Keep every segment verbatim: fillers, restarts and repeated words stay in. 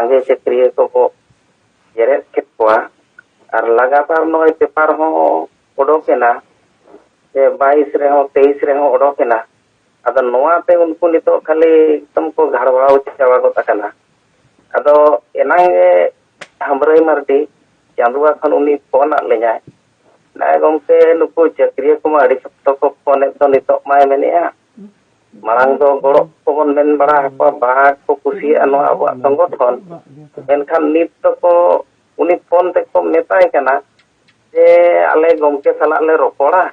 ᱜᱮ ᱪᱟᱹᱠᱨᱤᱭᱟᱹ ᱠᱚᱠᱚ ᱡᱮᱨᱮᱫ ᱠᱮᱫ ᱠᱚᱣᱟ᱾ ᱟᱨ ᱞᱟᱜᱟᱛᱟᱨ ᱱᱚᱜᱼᱚᱭ ᱯᱮᱯᱟᱨ ᱦᱚᱸ ᱚᱰᱚᱠ ᱮᱱᱟ, ᱥᱮ ᱵᱟᱭᱤᱥ ᱨᱮᱦᱚᱸ, ᱛᱮᱭᱤᱥ ᱨᱮᱦᱚᱸ ᱚᱰᱚᱠ ᱮᱱᱟ᱾ ᱟᱫᱚ ᱱᱚᱣᱟᱛᱮ ᱩᱱᱠᱩ ᱱᱤᱛᱚᱜ ᱠᱷᱟᱹᱞᱤ ᱮᱠᱫᱚᱢ ᱠᱚ ᱜᱷᱟᱲᱣᱟᱣ ᱪᱟᱵᱟ ᱜᱚᱫ ᱟᱠᱟᱱᱟ᱾ ᱟᱫᱚ ᱮᱱᱟᱝ ᱜᱮ ᱦᱟᱢᱵᱽᱨᱟᱹᱭ ᱢᱟᱨᱰᱤ ᱪᱟᱸᱫᱩᱣᱟ ᱠᱷᱚᱱ ᱩᱱᱤ ᱯᱷᱳᱱ ᱟᱫ ᱞᱤᱧᱟᱭ, ᱱᱟᱭ ᱜᱚᱢᱠᱮ, ᱱᱩᱠᱩ ᱪᱟᱹᱠᱨᱤᱭᱟᱹ ᱠᱚᱢᱟ ᱟᱹᱰᱤ ᱥᱚᱠᱛᱚ ᱠᱚ ᱯᱷᱳᱱᱮᱫ ᱫᱚ, ᱱᱤᱛᱚᱜ ᱢᱟᱭ ᱢᱮᱱᱮᱫᱼᱟ ᱢᱟᱲᱟᱝ ᱫᱚ ᱜᱚᱲᱚ ᱠᱚᱵᱚᱱ ᱢᱮᱱ ᱵᱟᱲᱟ ᱟᱠᱚᱣᱟ, ᱵᱟᱠᱚ ᱠᱩᱥᱤᱭᱟᱜᱼᱟ ᱱᱚᱣᱟ ᱟᱵᱚᱣᱟᱜ ᱥᱚᱝᱜᱚᱴᱷᱚᱱ᱾ ᱢᱮᱱᱠᱷᱟᱱ ᱱᱤᱛ ᱫᱚᱠᱚ, ᱩᱱᱤ ᱯᱷᱳᱱ ᱛᱮᱠᱚ ᱢᱮᱛᱟᱭ ᱠᱟᱱᱟ ᱡᱮ ᱟᱞᱮ ᱜᱚᱢᱠᱮ ᱥᱟᱞᱟᱜ ᱞᱮ ᱨᱚᱯᱚᱲᱟ,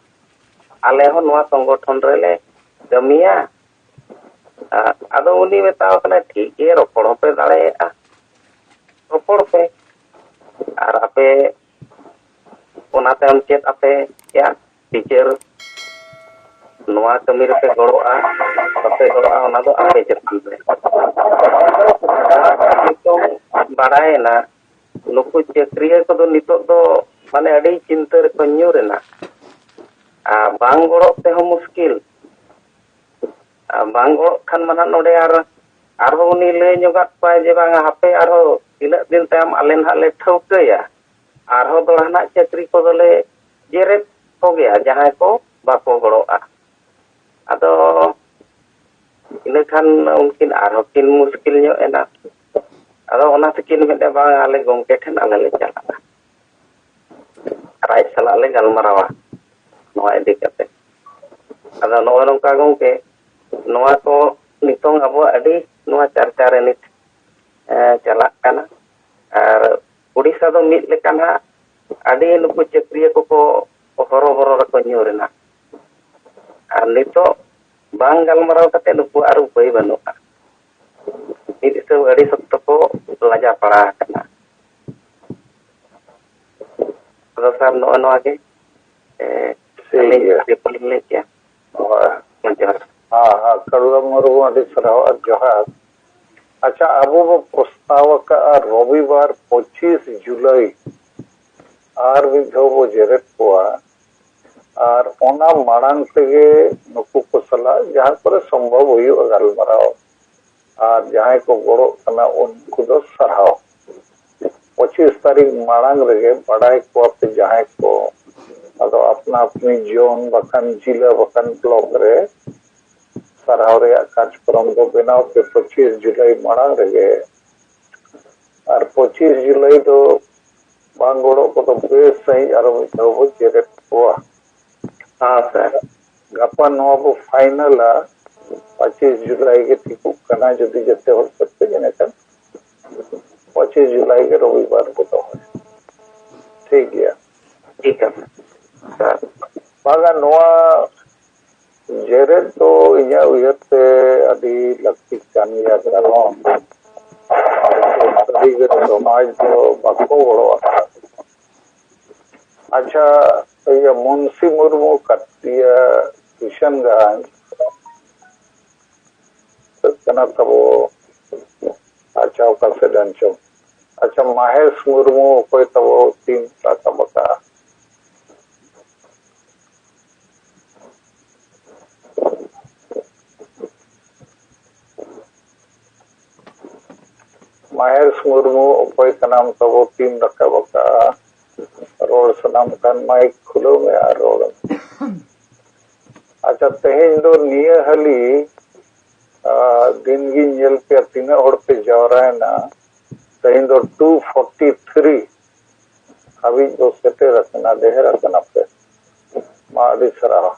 ᱟᱞᱮ ᱦᱚᱸ ᱱᱚᱣᱟ ᱥᱚᱝᱜᱚᱴᱷᱚᱱ ᱨᱮᱞᱮ ᱠᱟᱹᱢᱤᱭᱟ᱾ ᱟ-, ᱟᱫᱚ ᱩᱱᱤ ᱢᱮᱛᱟᱣ ᱠᱟᱱᱟᱭ, "ᱴᱷᱤᱠ ᱜᱮ, ᱨᱚᱯᱚᱲ ᱦᱚᱸᱯᱮ ᱫᱟᱲᱮᱭᱟᱜᱼᱟ, ᱨᱚᱯᱚᱲ ᱯᱮ, ᱟᱨ ᱟᱯᱮ ᱚᱱᱟ ᱛᱟᱭᱚᱢ ᱪᱮᱫ ᱟᱯᱮᱭᱟᱜ ᱵᱤᱪᱟᱹᱨ, ᱱᱚᱣᱟ ᱠᱟᱹᱢᱤ ᱨᱮᱯᱮ ᱜᱚᱲᱚᱜᱼᱟ, ᱵᱟᱯᱮ ᱜᱚᱲᱚᱜᱼᱟ, ᱚᱱᱟ ᱫᱚ ᱟᱯᱮ ᱪᱮᱛᱟᱱ ᱨᱮ᱾" ᱱᱤᱛᱚᱝ ᱵᱟᱲᱟᱭᱮᱱᱟ, ᱱᱩᱠᱩ ᱪᱟᱹᱠᱨᱤᱭᱟᱹ ᱠᱚᱫᱚ ᱱᱤᱛᱚᱜ ᱫᱚ ᱢᱟᱱᱮ ᱟᱹᱰᱤ ᱪᱤᱱᱛᱟᱹ ᱨᱮᱠᱚ ᱧᱩᱨ ᱮᱱᱟ᱾ ᱟᱨ ᱵᱟᱝ ᱜᱚᱲᱚᱜ ᱛᱮᱦᱚᱸ ᱢᱩᱥᱠᱤᱞ, ᱟᱨ ᱵᱟᱝ ᱜᱚᱲᱚᱜ ᱠᱷᱟᱱ ᱢᱟ ᱱᱟᱦᱟᱜ ᱱᱚᱰᱮ ᱟᱨ, ᱟᱨᱦᱚᱸ ᱩᱱᱤ ᱞᱟᱹᱭ ᱧᱚᱜᱟᱫ ᱠᱚᱣᱟᱭ ᱡᱮ, "ᱵᱟᱝᱟ, ᱦᱟᱯᱮ ᱟᱨᱦᱚᱸ ᱛᱤᱱᱟᱹᱜ ᱫᱤᱱ ᱛᱟᱭᱚᱢ ᱟᱞᱮ ᱱᱟᱦᱟᱜ ᱞᱮ ᱴᱷᱟᱹᱣᱠᱟᱹᱭᱟ, ᱟᱨᱦᱚᱸ ᱫᱚᱲᱦᱟ ᱱᱟᱦᱟᱜ ᱪᱟᱹᱠᱨᱤ ᱠᱚᱫᱚᱞᱮ ᱡᱮᱨᱮᱫ ᱠᱚᱜᱮᱭᱟ ᱡᱟᱦᱟᱸᱭ ᱠᱚ ᱵᱟᱠᱚ ᱜᱚᱲᱚᱜᱼᱟ᱾" ᱟᱫᱚ ᱤᱱᱟᱹ ᱠᱷᱟᱱ ᱩᱱᱠᱤᱱ ᱟᱨᱦᱚᱸ ᱠᱤᱱ ᱢᱩᱥᱠᱤᱞ ᱧᱚᱜ ᱮᱱᱟ᱾ ᱟᱫᱚ ᱚᱱᱟ ᱛᱮᱠᱤᱱ ᱢᱮᱱᱮᱫᱼᱟ, "ᱵᱟᱝ, ᱟᱞᱮ ᱜᱚᱢᱠᱮ ᱴᱷᱮᱱ ᱟᱞᱮ ᱞᱮ ᱪᱟᱞᱟᱜᱼᱟ, ᱟᱨ ᱟᱡ ᱥᱟᱞᱟᱜ ᱞᱮ ᱜᱟᱞᱢᱟᱨᱟᱣᱟ ᱱᱚᱣᱟ ᱤᱫᱤ ᱠᱟᱛᱮ᱾" ᱟᱫᱚ ᱱᱚᱜᱼᱚ ᱱᱚᱝᱠᱟ ᱜᱚᱢᱠᱮ, ᱱᱚᱣᱟ ᱠᱚ ᱱᱤᱛᱚᱝ ᱟᱵᱚᱣᱟᱜ ᱟᱹᱰᱤ ᱱᱚᱣᱟ ᱪᱟᱨᱪᱟ ᱨᱮ ᱱᱤᱛ, ᱮ, ᱪᱟᱞᱟᱜ ᱠᱟᱱᱟ᱾ ᱟᱨ ᱩᱰᱤᱥᱟ ᱫᱚ ᱢᱤᱫ ᱞᱮᱠᱟ ᱱᱟᱦᱟᱜ ᱟᱹᱰᱤ ᱱᱩᱠᱩ ᱪᱟᱹᱠᱨᱤᱭᱟᱹ ᱠᱚᱠᱚ ᱦᱚᱨᱚᱵᱚᱨᱚ ᱨᱮᱠᱚ ᱧᱩᱨ ᱮᱱᱟ᱾ ᱟᱨ ᱱᱤᱛᱚᱜ ᱵᱟᱝ ᱜᱟᱞᱢᱟᱨᱟᱣ ᱠᱟᱛᱮ ᱱᱩᱠᱩᱣᱟᱜ ᱟᱨ ᱩᱯᱟᱹᱭ ᱵᱟᱹᱱᱩᱜᱼᱟ᱾ ᱢᱤᱫ ᱦᱤᱥᱟᱹᱵ ᱟᱹᱰᱤ ᱥᱚᱠᱛᱚ ᱠᱚ ᱞᱟᱡᱟ ᱯᱟᱲᱟ ᱟᱠᱟᱱᱟ᱾ ᱟᱫᱚ ᱥᱟᱨ, ᱱᱚᱜᱼᱚ ᱱᱚᱣᱟ ᱜᱮ, ᱮ, ᱴᱷᱤᱠ ᱟᱹᱞᱤᱧ ᱜᱮᱭᱟ᱾ ᱟᱹᱰᱤ ᱵᱟᱹᱞᱤᱧ ᱞᱟᱹᱭ ᱠᱮᱜᱼᱟ᱾ ᱦᱳᱭ᱾ ᱢᱟ ᱡᱚᱦᱟᱨ᱾ ᱦᱮᱸ, ᱦᱮᱸ, ᱠᱟᱞᱩᱨᱟᱢ ᱢᱩᱨᱢᱩ, ᱟᱹᱰᱤ ᱥᱟᱨᱦᱟᱣ ᱟᱨ ᱡᱚᱦᱟᱨ᱾ ᱟᱪᱪᱷᱟ, ᱟᱵᱚ ᱵᱚ ᱯᱨᱚᱥᱛᱟᱵ ᱟᱠᱟᱫᱼᱟ ᱨᱚᱵᱤᱵᱟᱨ ᱯᱚᱸᱪᱤᱥ ᱡᱩᱞᱟᱭ ᱟᱨ ᱢᱤᱫ ᱫᱷᱟᱣ ᱵᱚ ᱡᱮᱨᱮᱫ ᱠᱚᱣᱟ, ᱟᱨ ᱚᱱᱟ ᱢᱟᱲᱟᱝ ᱛᱮᱜᱮ ᱱᱩᱠᱩ ᱠᱚ ᱥᱟᱞᱟᱜ ᱡᱟᱦᱟᱸ ᱠᱚᱨᱮ ᱥᱚᱢᱵᱷᱚᱵ ᱦᱩᱭᱩᱜᱼᱟ ᱜᱟᱞᱢᱟᱨᱟᱣ, ᱟᱨ ᱡᱟᱦᱟᱸᱭ ᱠᱚ ᱜᱚᱲᱚᱜ ᱠᱟᱱᱟ, ᱩᱱᱠᱩ ᱫᱚ ᱥᱟᱨᱦᱟᱣ᱾ ᱯᱚᱸᱪᱤᱥ ᱛᱟᱹᱨᱤᱠᱷ ᱢᱟᱲᱟᱝ ᱨᱮᱜᱮ ᱵᱟᱰᱟᱭ ᱠᱚᱣᱟ ᱯᱮ ᱡᱟᱦᱟᱸᱭ ᱠᱚ, ᱟᱫᱚ ᱟᱯᱱᱟ ᱟᱯᱱᱤ ᱡᱳᱱ ᱵᱟᱠᱷᱟᱱ ᱡᱤᱞᱟᱹ ᱵᱟᱠᱷᱟᱱ ᱵᱞᱚᱠ ᱨᱮ ᱥᱟᱨᱦᱟᱣ ᱨᱮᱭᱟᱜ ᱠᱟᱨᱡᱚᱠᱨᱚᱢ ᱫᱚ ᱵᱮᱱᱟᱣ ᱯᱮ ᱯᱚᱸᱪᱤᱥ ᱡᱩᱞᱟᱭ ᱢᱟᱲᱟᱝ ᱨᱮᱜᱮ᱾ ᱟᱨ ᱯᱚᱸᱪᱤᱥ ᱡᱩᱞᱟᱭ ᱫᱚ ᱵᱟᱝ ᱜᱚᱲᱚᱜ ᱠᱚᱫᱚ ᱵᱮᱥ ᱥᱟᱺᱦᱤᱡ ᱟᱨᱚ ᱢᱤᱫ ᱫᱷᱟᱣ ᱵᱚ ᱡᱮᱨᱮᱫ ᱠᱚᱣᱟ᱾ ᱦᱮᱸ, ᱥᱟᱨ᱾ ᱜᱟᱯᱟ ᱱᱚᱣᱟ ᱵᱚ ᱯᱷᱟᱭᱱᱟᱞᱟ, ᱯᱚᱸᱪᱤᱥ ᱡᱩᱞᱟᱭ ᱜᱮ ᱴᱷᱤᱠᱚᱜ ᱠᱟᱱᱟ᱾ ᱡᱩᱫᱤ ᱡᱚᱛᱚ ᱦᱚᱲ ᱠᱚ ᱴᱷᱤᱠ, ᱮᱱᱠᱷᱟᱱ ᱯᱚᱸᱪᱤᱥ ᱡᱩᱞᱟᱭ ᱜᱮ ᱨᱚᱵᱤᱵᱟᱨ ᱵᱚ ᱫᱚᱦᱚᱭᱟ᱾ ᱴᱷᱤᱠ ᱜᱮᱭᱟ᱾ ᱴᱷᱤᱠ ᱟᱪᱷᱮ, ᱥᱟᱨ᱾ ᱵᱟᱝᱟ, ᱱᱚᱣᱟ ᱡᱮᱨᱮᱫ ᱫᱚ ᱤᱧᱟᱹᱜ ᱩᱭᱦᱟᱹᱨ ᱛᱮ ᱟᱹᱰᱤ ᱞᱟᱹᱠᱛᱤ ᱠᱟᱱ ᱜᱮᱭᱟ, ᱠᱟᱨᱚᱱ ᱥᱟᱹᱨᱤᱜᱮ ᱥᱚᱢᱟᱡᱽ ᱫᱚ ᱵᱟᱠᱚ ᱜᱚᱲᱚ ᱟᱠᱟᱫ᱾ ᱟᱪᱪᱷᱟ, ᱤᱭᱟᱹ ᱢᱩᱱᱥᱤ ᱢᱩᱨᱢᱩ ᱠᱟᱛ-, ᱤᱭᱟᱹ ᱠᱤᱥᱟᱱᱜᱚᱸᱡᱽ ᱠᱟᱱᱟ ᱛᱟᱵᱚ᱾ ᱟᱪᱪᱷᱟ, ᱚᱠᱟ ᱥᱮᱫ ᱨᱮᱱ ᱪᱚᱝ? ᱟᱪᱪᱷᱟ, ᱢᱟᱦᱮᱥ ᱢᱩᱨᱢᱩ ᱚᱠᱚᱭ ᱛᱟᱵᱚ ᱴᱤᱢ ᱨᱟᱠᱟᱵ ᱟᱠᱟᱫᱼᱟ? ᱢᱟᱦᱮᱥ ᱢᱩᱨᱢᱩ ᱚᱠᱚᱭ ᱠᱟᱱᱟᱢ ᱛᱟᱵᱚ ᱴᱤᱢ ᱨᱟᱠᱟᱵ ᱟᱠᱟᱫᱼᱟ? ᱨᱚᱲ ᱥᱟᱱᱟᱢ ᱠᱷᱟᱱ ᱢᱟᱭᱤᱠ ᱠᱷᱩᱞᱟᱹᱣ ᱢᱮ ᱟᱨ ᱨᱚᱲ ᱢᱮ᱾ ᱟᱪᱪᱷᱟ, ᱛᱮᱦᱮᱧ ᱫᱚ ᱱᱤᱭᱟᱹ ᱦᱟᱹᱞᱤ, ᱟ, ᱫᱤᱱ ᱜᱤᱧ ᱧᱮᱞ ᱠᱮᱫ ᱛᱤᱱᱟᱹᱜ ᱦᱚᱲ ᱯᱮ ᱡᱟᱣᱨᱟᱭᱮᱱᱟ᱾ ᱛᱮᱦᱮᱧ ᱫᱚ ᱴᱩ ᱯᱷᱳᱨᱴᱤ ᱛᱷᱨᱤ ᱦᱟᱹᱵᱤᱡ ᱵᱚ ᱥᱮᱴᱮᱨ ᱟᱠᱟᱱᱟ, ᱰᱷᱮᱨ ᱟᱠᱟᱱᱟ ᱯᱮ᱾ ᱢᱟ, ᱟᱹᱰᱤ ᱥᱟᱨᱦᱟᱣ᱾